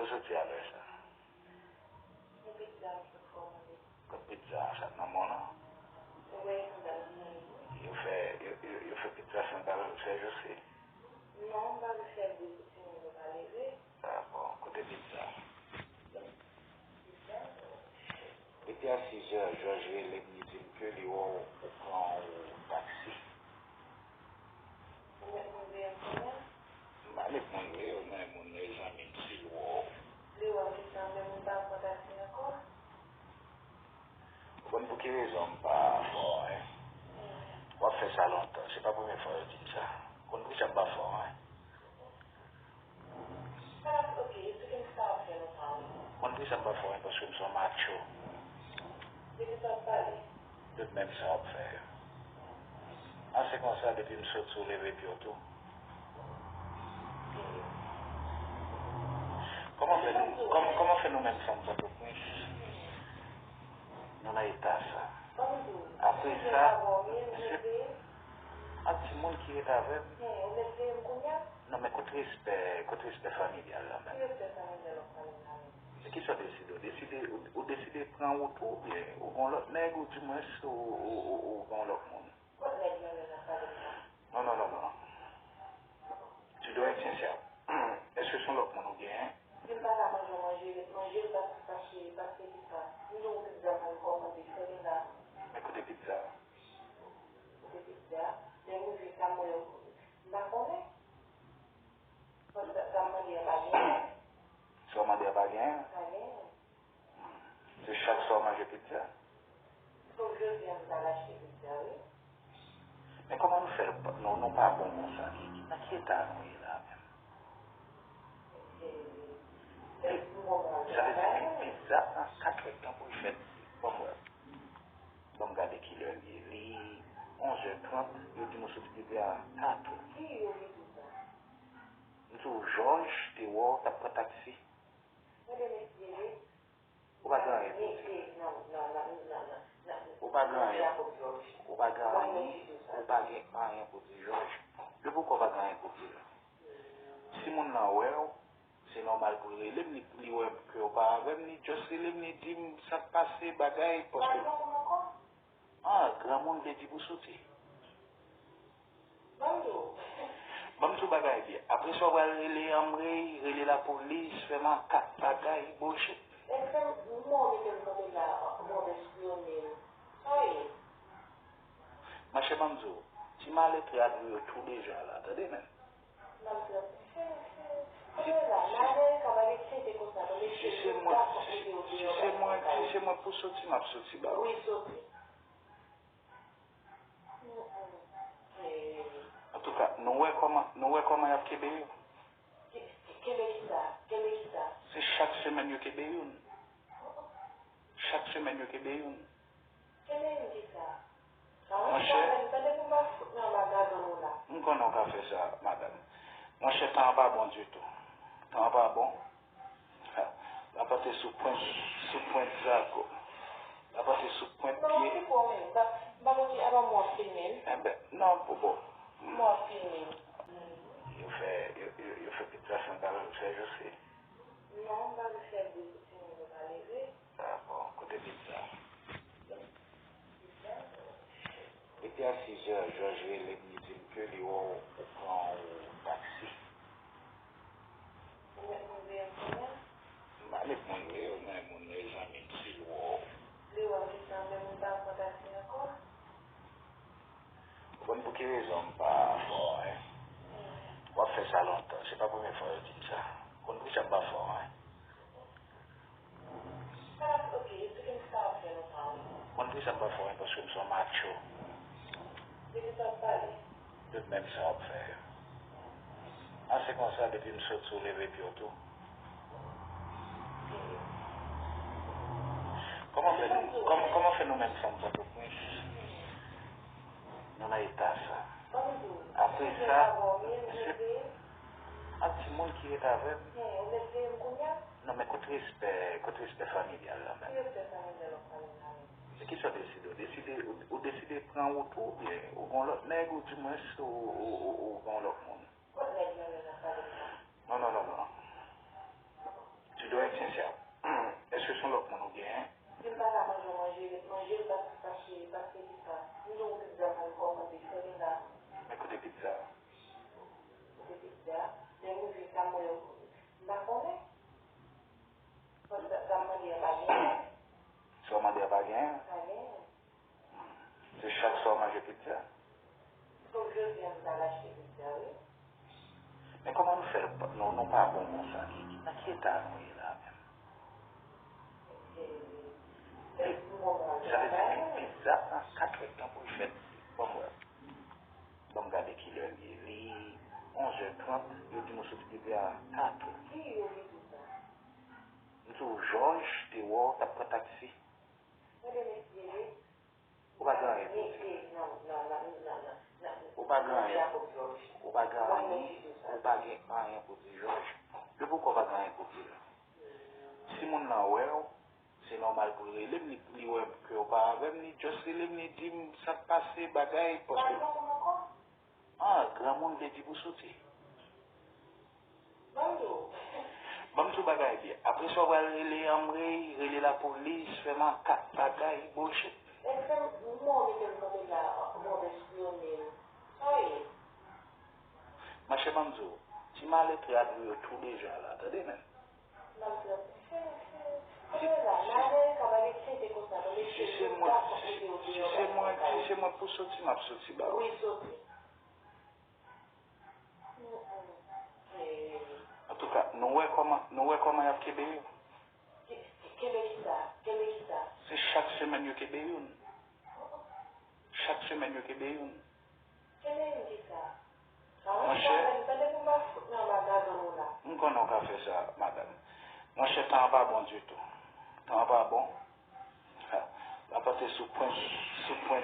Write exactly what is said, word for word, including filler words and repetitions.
Ou soti alè sa? Yon pizza m sot kòmande. Kot pizza a? Sa k nan men w lan? Ou wè sandal m nan wi. Yo fè, yo, yo, yo fè pizza sandal fè jousi? Non, m pa vle fè bri pou timoun yo pa leve. Ah bon, kote pizza? Pizza? Depi a sizè, Jòj rele m, li di m ke li wè w, ou pran yon taksi. Ou mèt mande m kounye a? M pa mèt mande w, men moun yo, zanmi m, si l wè w. Li wè m, li sanble moun pa pran taksi ankò. Ou konn pou ki rezon m pa fè w anyen? W ap fè sa lontan. Se pa premye fwa yo di m sa. Ou konn poukisa m pa fè w anyen? Sa, ok, esplike m sa w ap fè lontan wi. Konn poukisa m pa fè w anyen? Paske m se yon macho. Depi sa w ap pale. Tout menm sa w ap fè yo. An se konsa, depi m soti, w leve pye w tou. Kòman fè nou, kòm- kòman fè nou menm fanm Pòtoprens, nou nan eta sa? Apre sa, se ak timoun ki ret avè m. Non, men kot respè, kot respè familyal la menm? Men kisa w deside? Ou deside, ou, ou deside pran wout ou, oubyen ou gon lòt nèg, ou dimwens, ou, ou, ou, ou gon lòt moun? Non, non, non, non. Tu dois être sincère. Èske se yon lòt moun ou genyen? Si m pa ka manje, w manje, manje l pa, paske, paske kisa? M di w pizza m al kòmande, fè vin la. Men kote pizza a? Kote pizza? Lè m rive sa m wè yo, m pa konnen. Sa, sa, sa m mande a pa genyen. Sa w mande a pa genyen? Pa genyen. Se chak swa w manje pizza? Fòk jodi a m t al achte pizza, wi. Men kòman nou fè, nou, nou pa bon konsa? Ki, ki, nan ki eta nou ye la menm? Sa vle di pi, pizza pran katrè tan pou l fèt. Ban m wè. Ban m gade kilè l ye. Li onzè trant, yo di nou soti depi a katè. Ki yo ki di sa? M di w, Jòj te wè w t ap pran taksi. Ou pa gen anyen pou di. Ou pa gen anyen. Ou pa gen anyen. Ou pa gen anyen pou di, Jòj. Depi w kwè w pa gen anyen pou di la. Si moun nan wè w, se nòmal pou l rele m, li, li wè ke w pa avè m, li just rele m, li di m sa k pase, bagay, paske. Ah, granmoun vle di pou soti. Ban m di w bagay byen. Apre sa, w pral rele anmwey, rele lapolis, fè makak, bagay, bullshit. Èske m mò mete m kanpe la, mòd espyone m? Sa ye? Monchè, ban m di w, ti malè trad ou yo tou deja la, tande men. Si se mwen, si, si se mwen, si se mwen pou soti, m ap soti ba ou. Antouka, nou wè kòman, nou wè kòman y ap kenbe yo. Kenbe kisa? Kenbe kisa? Se chak semèn yo kenbe youn. Chak semèn yo kenbe youn. Kenbe youn kisa? Monchè, m konnen w ka fè sa, madanm. Monchè, tan an pa bon ditou. Tan an pa bon. Ha, l ap antre sou pwent, sou pwent zago. L ap antre sou pwent pye. Enben, non, popo. Yo fè, yo, yo, yo fè pizza sandal fè jousi. Non, m pa vle fè bri pou timoun yo pa leve. Ah bon, kote pizza a? Depi a sizè, Jòj rele m, li di m ke li wè w, ou pran yon taksi. Ou mèt mande m kounye a? M pa mèt mande w, men moun yo, zanmi m, si l wè w. Li wè m, li sanble moun pa pran taksi ankò. Ou konn pou ki rezon m pa fè w anyen? W ap fè sa lontan. Se pa premye fwa yo di m sa. Ou konn poukisa m pa fè w anyen? Sa, ok, esplike m sa w ap fè lontan wi. Ou konn poukisa m pa fè w anyen? Paske m se yon macho. De ki sa w ap pale? Tout menm sa w ap fè yo. An se konsa, depi m soti, w leve pye w tou. Kòman fè nou, kòman, kòman fè nou menm fanm Pòtoprens, nou nan eta sa? Apre sa, se ak timoun ki ret avè m. Non, men kot respè, kot respè familyal la menm? Men kisa w deside? Ou deside, ou, ou deside pran wout ou, oubyen ou gon lòt nèg, ou dimwens, ou, ou, ou, ou gon lòt moun? Non, non, non, non. Nou pa bon konsa, Kiki. Nan ki eta nou ye la menm? E, sa vle di pi, pi tard nan kat è tan pou l fèt. Ban m wè. Ban m gade kilè l ye. Li onz è trant, yo di nou soti depi a kat è. M di w, Jòj te wè w t ap pran taksi. Ou pa gen anyen pou di. Ou pa gen anyen. Ou pa gen anyen. Ou pa gen anyen pou di, Jòj. Depi w pa gen anyen pou di l. Si moun nan wè w, se nòmal pou l rele m, li, li wè ke w pa avè m, li just rele m, li di m sa k pase, bagay, paske. Ah, granmoun vle di pou soti. Ban m di w bagay byen. Apre sa, w pral rele anmwey, rele lapolis, fè makak, bagay, bullshit. Èske m, m mete m kanpe la, move espri yo, men sa ye? Monchè, ban m di w, ti malete a dwe yo tou deja la, tande men. Si, si, si se mwen, si, si se mwen, si se mwen pou soti, m ap soti ba w. Antouka, nou wè kòman, nou wè kòman y ap kenbe yo. Kenbe kisa? Kenbe kisa? Se chak semèn yo kenbe youn. Chak semèn yo kenbe youn. Kenbe youn kisa? Monchè, m konnen w ka fè sa, madanm. Monchè, tan an pa bon ditou. Tan an pa bon. Ha, m ap antre sou pwen, sou pwen